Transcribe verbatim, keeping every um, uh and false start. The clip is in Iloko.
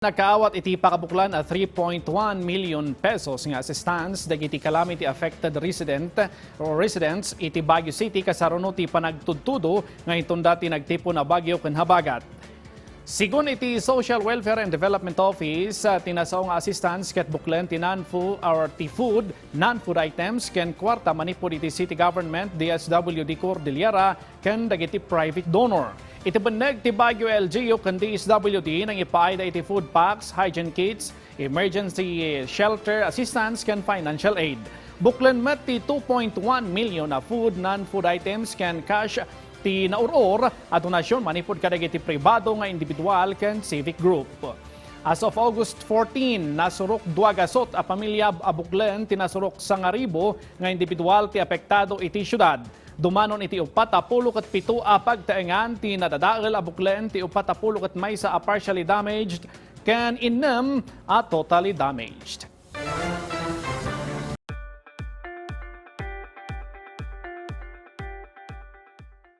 Nakaawat iti pakabuklan a three point one million pesos nga assistance dagiti calamity affected resident o residents iti Baguio City kasaruno ti panagtudtudo nga inton dati nagtipon a bagyo ken habagat. Sigun iti Social Welfare and Development Office, ah, ti nasao nga assistance ket buklen ti non-food or ti food, non-food items ken kwarta manipud iti city government, D S W D Cordillera, ken dagiti private donor. Iti benneg ti Baguio L G U ken D S W D nangipaayda iti food packs, hygiene kits, emergency shelter assistance ken financial aid. Buklen met ti two point one million a food, non-food items ken cash ti naur-or a donasyon manipud kadagiti pribado nga individual ken civic group. As of August fourteen, nasurok dua gasut a pamilya a buklen ti nasurok sangaribu nga individual ti apektado iti siudad. Dumanon iti upat a pulo ket pito a pagtaengan ti nadadael a buklen ti upat a pulo ket maysa a partially damaged ken innem a totally damaged.